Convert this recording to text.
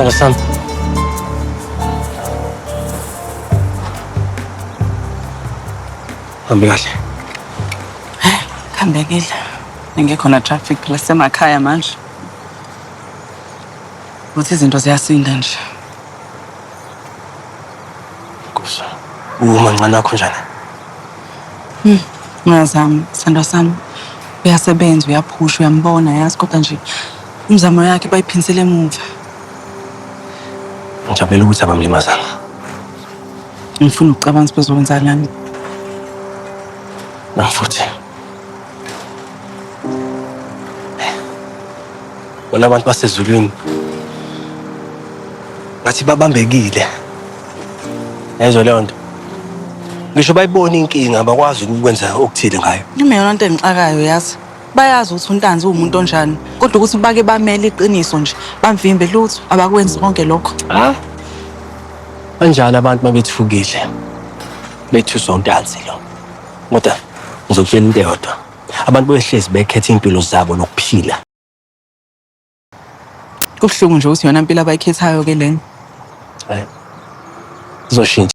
Sithando sami. Hambe kahle. Khambekile. Engekho na traffic phela semakhaya manje. Ukuthi izinto ziyasinda nje. Nkosi. Umancane wakho njani? Ngiyazama, sithandwa sami. Uyasebenza, uyaphusha, uyambona yazi kodwa nje imizamo yakhe bayiphinsela emuva. Ngijabulela ukuthi abamlimazanga. Ngifuna ukucabanga ukuthi bazokwenzanani. Nami futhi. Bona abantu basezulwini ngathi babambekile. Yayizwa leyo nto. Ngisho bayibona inkinga abakwazi ukwenza okuthile ngayo. Noma yona nto engixakayo yazi. Bayazi ukuthi uNtanzi uwumuntu onjani, kodwa ukuthi bake bamele iqiniso nje, bamvimbe lutho, abakwenzi konke lokho. Ha? Kanjani abantu mabethukile? Bethuswa uNtanzi lo. Kodwa ngizokutshela into eyodwa. Abantu behlezi bekhetha iy'mpilo zabo nokuphila. Kubuhlungu nje ukuthi yona mpilo abayikhethayo ke lena. Hayi. Izoshintsha.